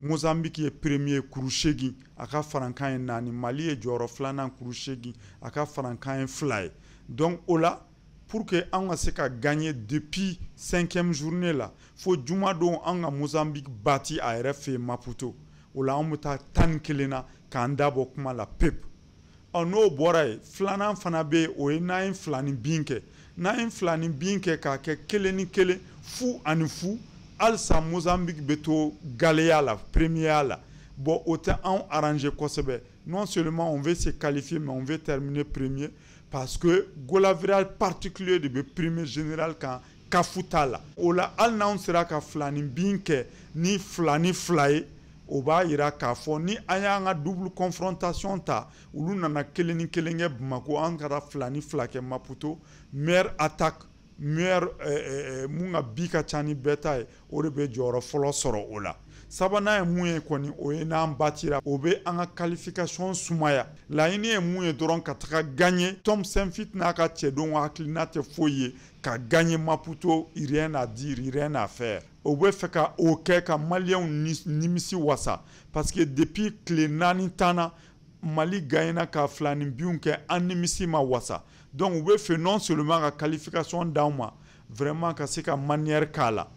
Mozambique ye premier kuru 8, a ka farankan ye 4. Mali ye jɔyɔrɔ filanan, kuru 8, a ka farankan ye 2 ye. Donc o la, pour que an ka se ka gagner depuis cinquième journée la fo jumadon, an ka Mozambique battre a yɛrɛ fɛ yen Maputo, o la an bɛ taa 11 na k'an da bɔ kuma la pewu. Ɔ, n'o bɔra yen, filanan fana bɛ yen, o ye n'an ye fila ni bin kɛ, n'an ye fila ni bin kɛ k'a kɛ 1-1, 0-0, halisa Mozambique bɛ to galeya la, première la. Bon, o tɛ anw arranger kosɛbɛ. Non seulement on veut se qualifier, mais on veut terminer premier, parce que goal average particulier de bɛ premier général kan, CAF t'a la. O la, hali n'anw sera ka fila ni bin kɛ ni 2-2 ye, o b'a yira k'a fɔ ni an y'an ka double confrontation ta, olu nana 1-1 kɛ Bamako, an kɛra 2-2 kɛ Maputo, meilleure attaque, meilleur mun ka bi ka ca ni bɛɛ ta ye, o de bɛ jɔyɔrɔ fɔlɔ sɔrɔ o la. Sabanan ye mun ye kɔni, o ye n'an batira, o bɛ an ka qualification sumaya. Laɲini ye mun ye dɔrɔn, ka taga gagner. Tom Saintfiet n'a ka cɛdenw hakilina tɛ foyi ye ka gagner Maputo, rien à dire, rien à faire. O bɛ fɛ ka o kɛ ka Maliyɛnw nimisi wasa, parce que depuis tile 4 tan na, Mali gagnera ka fila ni binw kɛ, an nimisi ma wasa. Donc u bɛ fɛ non seulement ka qualification d'anw ma, vraiment ka se ka manière k'a la.